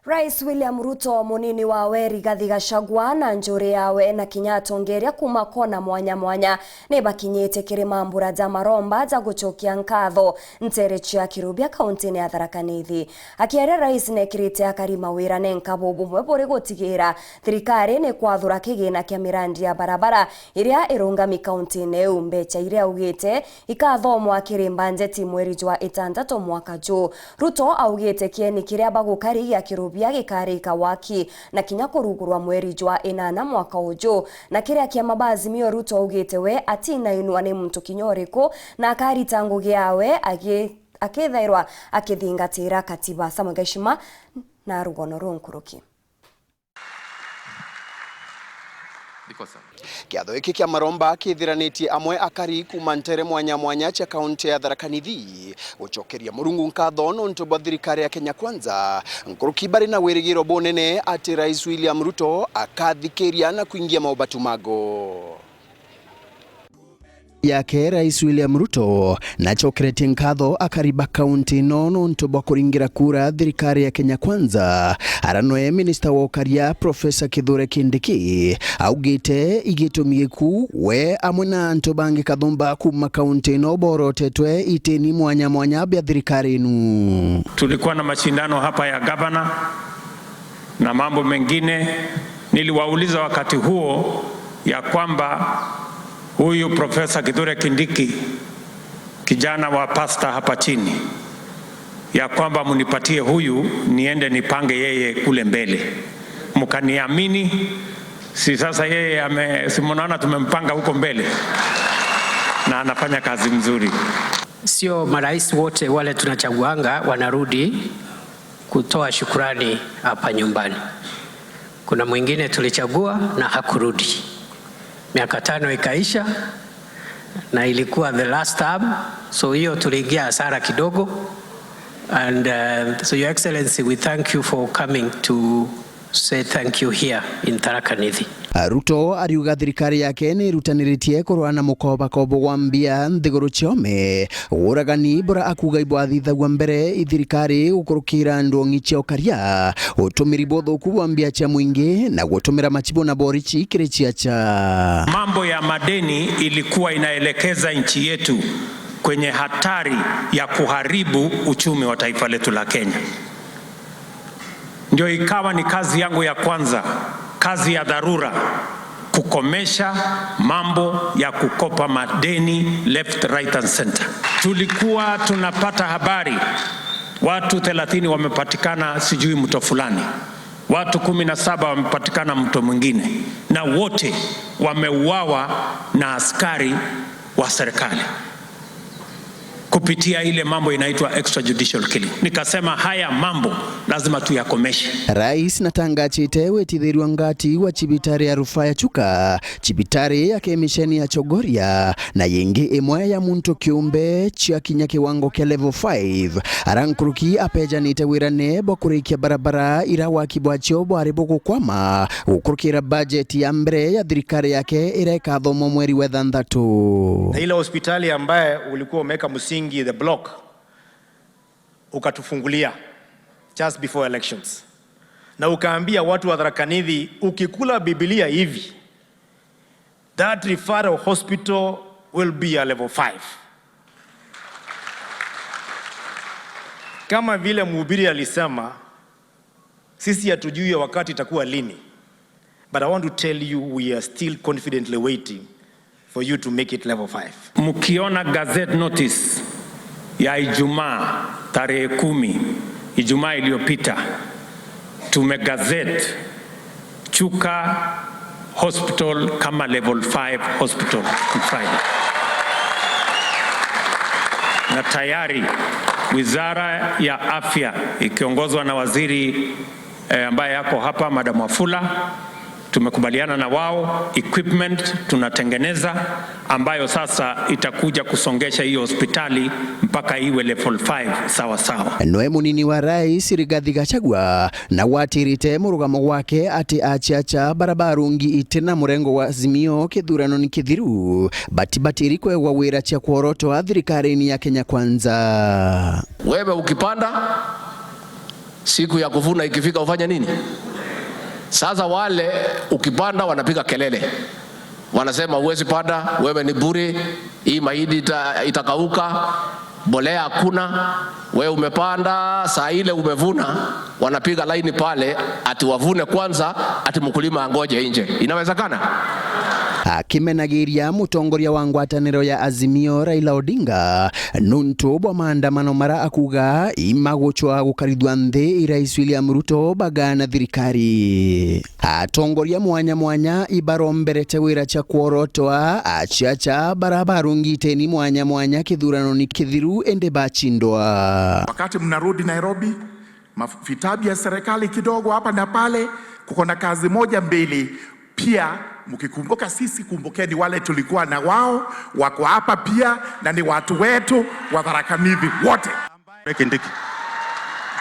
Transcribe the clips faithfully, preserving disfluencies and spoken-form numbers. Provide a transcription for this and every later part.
Rais William Ruto, munini wawe Rigathi Gachagua na njuri yawe na kinya atongeria kuma kona mwanya mwanya ni bakinyite kiri mambura ja maromba ja gucokia nkatho ntere cia Kirubia kauntine ya Tharaka Nithi. Akiaria, rais nekirite akari mawira nenka bubumwe buri gutigira thirikari ni kwathura kigina kia mirandi ya barabara iria irungami kauntine iu. Mbecha iria augite ikathomwa kiri mbanjeti mweri jwa itantatu mwaka juu. Ruto augite kieni kiria bagukari gia Kirubia gikarika waki na kinya kurugurwa mweri jwa inana mwaka uju. Na kiria kia mabasi mio, Ruto augite we atinainwa ni muntu kinya uriku na akarita ngugi yawe agi-, akithairwa akithingatira katiba. Samuel Gaishima na rugono ruu nkuruki. Kiatho giki kia maromba kithiranitie amwe akari kuuma ntere mwanya mwanya cia kaunti ya Tharaka Nithi gucokeria Murungu nkatho nontu bwa thirikari ya Kenya Kwanza. Nkuruki bari na wirigiro bunene ati Rais William Ruto akathikiria na kuingia maubatu mago. yake, Rais William Ruto nacokeretie nkatho akari ba kaunti ino nontu bwa kuringira kura thirikari ya Kenya Kwanza. Ara noe minista wa ukaria, Professor Kithure Kindiki, augite igitumi giku we amwe na antu bangi kathumba kuuma kaunti ino borotetwe itini mwanya mwanya bia thirikari inu. Tulikuwa na mashindano hapa ya gavana na mambo mengine. Niliwauliza wakati huo ya kwamba huyu Professor Kithure Kindiki, kijana wa pasta hapa chini, ya kwamba munipatie huyu niende nipange yeye kule mbele. Mkaniamini, si sasa yeye ame-, si mnaona tumempanga huko mbele? Na anafanya kazi mzuri. Sio marais wote wale tunachaguanga wanarudi kutoa shukrani hapa nyumbani. Kuna mwingine tulichagua na hakurudi. Miaka tano ikaisha na ilikuwa the last term, so hiyo tuliingia hasara kidogo. And, uh, so, Your Excellency, we thank you for coming to say thank you here in Tharaka Nithi. Ruto ariuga thirikari yake ni irutaniritie kurwa na mukobakobo wa mbia nthiguru ciome, uragani bura akuuga ibwathithagua mbere i thirikari gukurukira ndwong'i cia ukaria, utumiri buthuku bwa mbia cia mwingi na gutumira machibu na borichi kiri ciacha. Mambo ya madeni ilikuwa inaelekeza nchi yetu kwenye hatari ya kuharibu uchumi wa taifa letu la Kenya. Ndio ikawa ni kazi yangu ya kwanza, kazi ya dharura, kukomesha mambo ya kukopa madeni left, right and center. Tulikuwa tunapata habari watu thelathini wamepatikana sijui mto fulani, watu kumi na saba wamepatikana mto mwingine, na wote wameuawa na askari wa serikali kupitia ile mambo inaitwa extrajudicial killing. Nikasema haya mambo lazima tuyakomeshe. Rais natangachite witithirua ngati wa cibitari ya rufaa ya Chuka, cibitari ya kemisheni ya Chogoria, na yingi imwe ya muntu kiumbe cia kinya kiwango kia level five. Ara nkuruki apejanite wirane bwa kurikia barabara ira waki bwacio bwari bugukwama gukurukira bajeti ya mbere ya thirikari yake ira ikathomwa mweri wa ithanthatu. Na ile hospitali ambaye ulikuwa umeweka msingi, the block, ukatufungulia just before elections. Na ukaambia watu wa Tharaka Nithi, ukikula Biblia hivi, that referral hospital will be a level five. Kama vile mhubiri alisema, sisi hatujui wakati itakuwa lini. But I want to tell you, we are still confidently waiting for you to make it level five. Mkiona gazette notice ya Ijumaa tarehe kumi, Ijumaa iliyopita, tumegazette Chuka Hospital kama level five hospital on Friday. Na tayari Wizara ya Afya ikiongozwa na waziri, eh, ambaye ako hapa, Madam Wafula, tumekubaliana na wao, equipment tunatengeneza, ambayo sasa itakuja kusongesha hiyo hospitali mpaka iwe level five sawa sawa. Noe munini wa rais Rigathi Gachagua na gwatirite murugamo gwake ati aciaca bara barungi iti na murengo wa Azimio kithurano ni kithiru, batibatiri kwegwa wira cia kworotwa thirikarine ya Kenya Kwanza. Wewe ukipanda, Siku ya kuvuna ikifika, ufanye nini? Sasa wale ukipanda wanapiga kelele, wanasema, "Huwezi panda, wewe ni bure, hii mahindi ita-, itakauka, mbolea hakuna, wewe umepanda, saa ile umevuna," wanapiga laini pale, ati wavune kwanza, ati mkulima angoje nje. Inawezekana? Akimenagiria mutongoria wa ngwataniro ya Azimio, Raila Odinga, nuntu bwa maandamano mara akuga imagucwa gukarithua nthi i Rais William Ruto bagana thirikari. Atongoria mwanya mwanya ibaromberete wira cia kworotwa aciaca bara barungiteni mwanya mwanya kithuranoni kithiru indi bachindwa. Wakati mnarudi Nairobi, maf-, vitabu ya serikali kidogo hapa na pale, kuko na kazi moja mbili. Pia mkikumbuka sisi, kumbukeni wale tulikuwa na wao, wako hapa pia, na ni watu wetu wa Tharaka Nithi wote. Kindiki.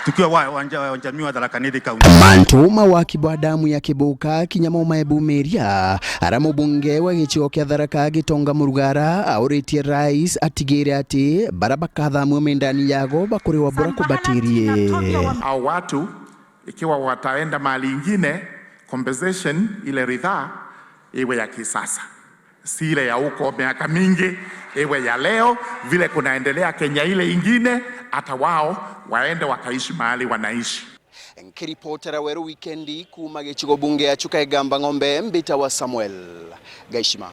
Tukiwa wa-, wanja-, wanjamii wa Tharaka Nithi County. Mantu ma waki bwa damu ya Kibuka kinya mo maebumiria, ara mubunge wa gicigo kia Tharaka Gitonga Murugara auritie rais atigire ati bara bakathamua mindani yago bakuriwa bura kubatirie. Hao watu, ikiwa wataenda mahali ingine, compensation, ile ridhaa, iwe ya kisasa, si ile ya huko miaka mingi, iwe ya leo. Vile kunaendelea Kenya ile ingine, hata wao waende wakaishi mahali wanaishi. Nkiripotera Weru Wikendi kuuma gicigo bunge ya Chuka Igamba Ng'ombe, mbita wa Samuel Gaishima.